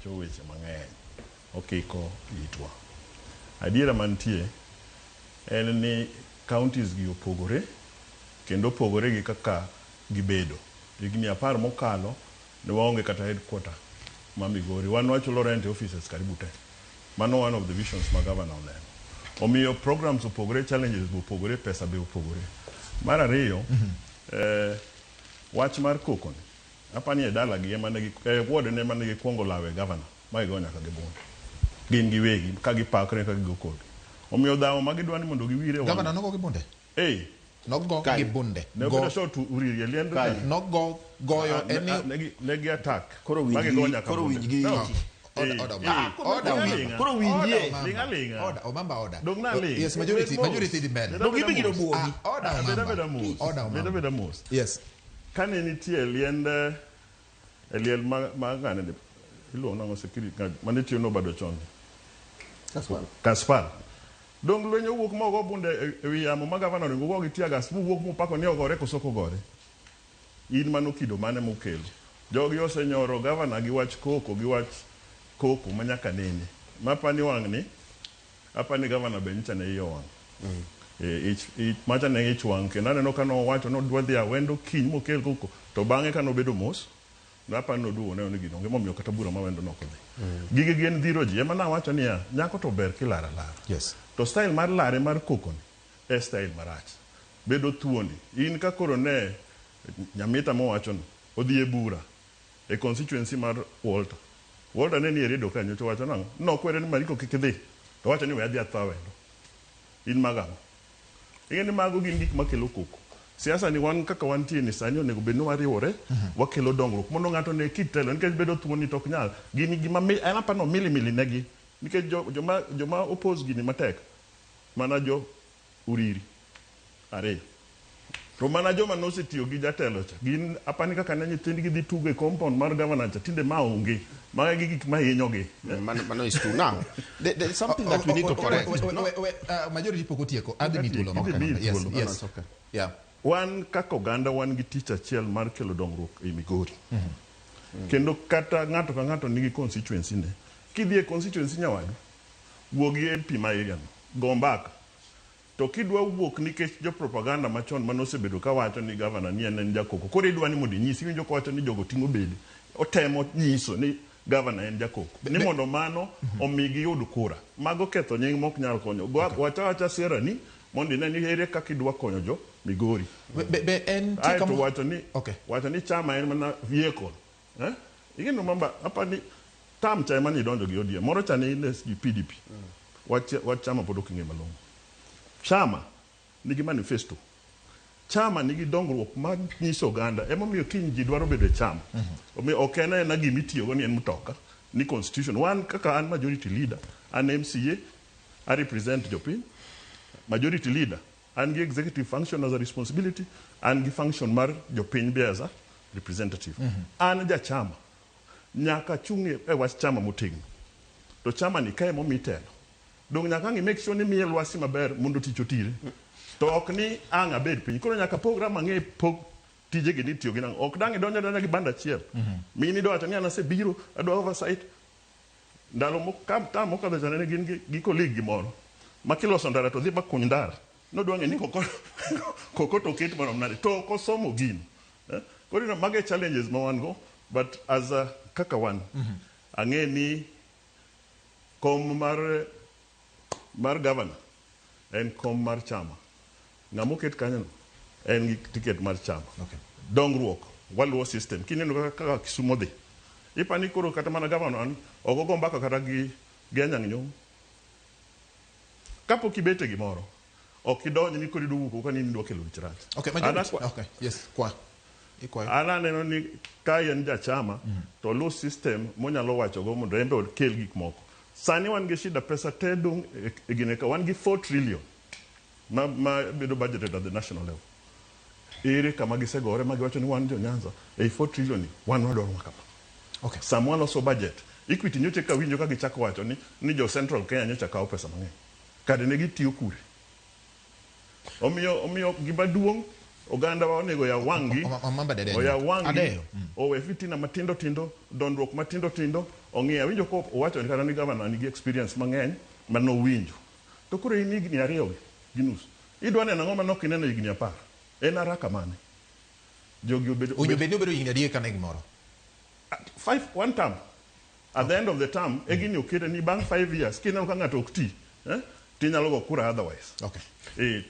wacho weche mang'eny okiko itwa. Adiera mantie en ni counties gi opogore kendo opogore gi kaka gibedo. Higni 10 mokalo ne waonge kata headquarter ma Migori. Wan wachulo rent e offices karibu te. Mano one of the visions ma governor oneno. Omiyo programs opogore, challenges be opogore, pesa be opogore. Mar ariyo, wach mar koko ni, apani e dalagi ema negi, e ward ne ema negi kuongo lawe governor ma gigo nyaka gi bunde. Gin giwegi ka gipakre ka gigo kode. Omiyo dhawo ma gidwa ni mondo giwire wang'. Governor nogo gi bunde? Eh. Nogo gi bunde. Ne obedo shot Uriri e liend Nogo goyo en ni ne gi attack. Koro Ma gigo nyaka koro bunde. winj gi No. iti. Order, order, Omamba. Order, Omamba. Koro winjie. Order, Omamba. Ling' aling'a. Order, Omamba, order. Dong' naling'. Yes, majority, Bed mos. majority dhi mbele. Bed Dong' abeda ibiro mos. buogi. Ah, order, Bed Omamba. abeda mos. Order, Bed Omamba. abeda mos. Yes. Kane nitie e liend e liel ma ma ng'ane ni iluongo nang'o security mane tiyo nobado chon. Kaswal. Kaspal. Dong' lweny owuok ma ogo bunde e wi yamo ma gavana oringo go gi tear gas mowuok mopako ni ogore koso ok ogore. In mano kido mane mokelo? Jogi osenyoro gavana gi wach koko gi wach koko ma nyaka nene. Mapani wang' ni apani gavana be nyicha ne iye owang'. E, ich, ich, macha ne ich wang' kendo aneno ka nowacho nodwa dhi Awendo kiny mokel koko to bang'e ka nobedo mos napani noduogo neno ni gino onge momiyo kata bura ma Awendo nok odhi. Gigi gin dhiro ji ema nawacho niya nyako to ber kilaro alara. Yes. To style mar lare mar koko ni e style marach. Bedo thuondi. In ka koro ne Nyamita mowacho no odhi e bura e constituency mar Walter. Walter ne ni e redio ka nyocha owacho nang'o? Nokwere ni Mariko kik idhi. To owacho ni we adhi atho Awendo. In mago ang'o? Ing'e ni mago gin gik makelo koko. Siasa ni wan kaka wantie ni sani onego bed ni wariwore, wakelo dongruok mondo ng'ato one kit telo nikech bedo thuondi to ok nyal. Gini gima an aparo ni milimili negi nikech jo, joma, joma oppose gini matek mana jo Uriri ariyo. To mana joma nosetiyo gi jatelo cha, gin apani kaka ne nyithindgi dhi tugo e compound mar governor cha, tinde ma onge. Mago e gik ma hinyogi. Mano is true. Now, there is something that we need to correct. Wait, wait, wait, wait, majority pok otieko. Adhi mi thuolo Idhi miyi Yes, thuolo. yes. No, no, it's okay. Yeah. Wan kaka oganda wan gi tich achiel mar kelo dongruok e Migori. Kendo kata ng'ato ka ng'ato nigi constituency ne. Kidhi e constituency nyawadu, wuo gi MP ma area no, go mbaka. To kidwa wuok nikech jo propaganda machon mane osebedo kawacho ni governor ni en en jakoko. Koro idwa ni mondo inyisi, iwinjo kowacho ni jogo ting'o bede. Otemo nyiso ni governor en jakoko. Ni mondo mano omi giyud kura. Mago ketho nying mok nyal konyo. Go wacha wacha sera ni mondo ine ni ere kaka idwa konyo jo Migori. Be en tie Ae to kama- wacho ni Okay. wacho ni chama en mana vehicle. Eh? Ing'e mamba apani tam cha ema ni idonjo gi ODM. Moro cha ne in e PDP. Wach chama pod ok ing'e malong'o. Chama nigi manifesto. Chama nigi dongruok ma nyiso oganda. Emomiyo kiny ji dwaro bedo e chama. Omiyo ok en aena gima itiyogo ni en mtoka, ni constitution. Wan kaka an majority leader, an MCA, I represent jopiny. Majority leader, an gi executive function as a responsibility, an gi function mar jopiny be as a representative. An jachama, nyaka chung' e wach chama motegno. To chama ni ka emomi telo. Dong' nyaka ang' i make sure ni miye lwasi maber mondo tich otire. To ok ni ang' abed piny. Koro nyaka pogra mang'e pog tijegi ni itiyo gi nang'o. Ok dang' idonjo adonja gi band achiel. Mini idwa wacho ni an asebiro, adwa oversight. Ndalo tam mokadho cha ne gin gi colleague gi moro. Ma kiloso ndara to dhi ma kuny ndara. Nodwa ng'e ni koko, koko to oket marom nade. To ok osomo gino. Eh? Koro ineno, mago e challenges ma wan go. But as a, kaka wan, ang'e ni kom mar governor en kom mar chama. Ng'ama oket kanyo no en gi ticket mar chama. Okay. Dongruok waluwo system. Kineno kaka Kisumu dhi. Ipani koro kata mana governor an ok ogo mbaka kata gi Anyang' Nyong'o. Kapok ibet e gimoro, ok idonj ni koro idwa wuok ka ni idwa kelo wich rach. Okay, An majority. Okay, yes, kwa. Ikwayo. An aneno ni ka en jachama to luw system monyalo wachogo mondo en be okel gik moko. Sani wan gi shida pesa te dong' e gine ka wan gi 4 trillion ma bedo budgeted at the national level. Ere kama gisegore ma giwacho ni wan jo Nyanza ei 4 trillion ni wan wadwaro ma kama. Okay. Sama waloso budget, Equity nyocha ka winjo ka gichako wacho ni jo Central Kenya nyocha kawo pesa mang'eny. Kare ne gitiyo kure. Omiyo gima duong' Oganda wa onego oyaw wang'gi. Omamba dede. Oyaw wang'gi. Adeyo. Owe fitina matindo tindo, dondruok matindo tindo. Ong'i awinjo ko owacho ni kata ni gavana nigi experience mang'eny manowinjo. To koro in higni 2.5. Idwa neno ang'o manok ineno higni 10? En haraka mane? Jogi obedo Owinjo bed ni obedo higni adek kana gimoro. Five, one term. At the end of the term, e gini okete ni bang' 5 years, kineno ka ng'ato ok ti, tinyalo go kura otherwise. Okay.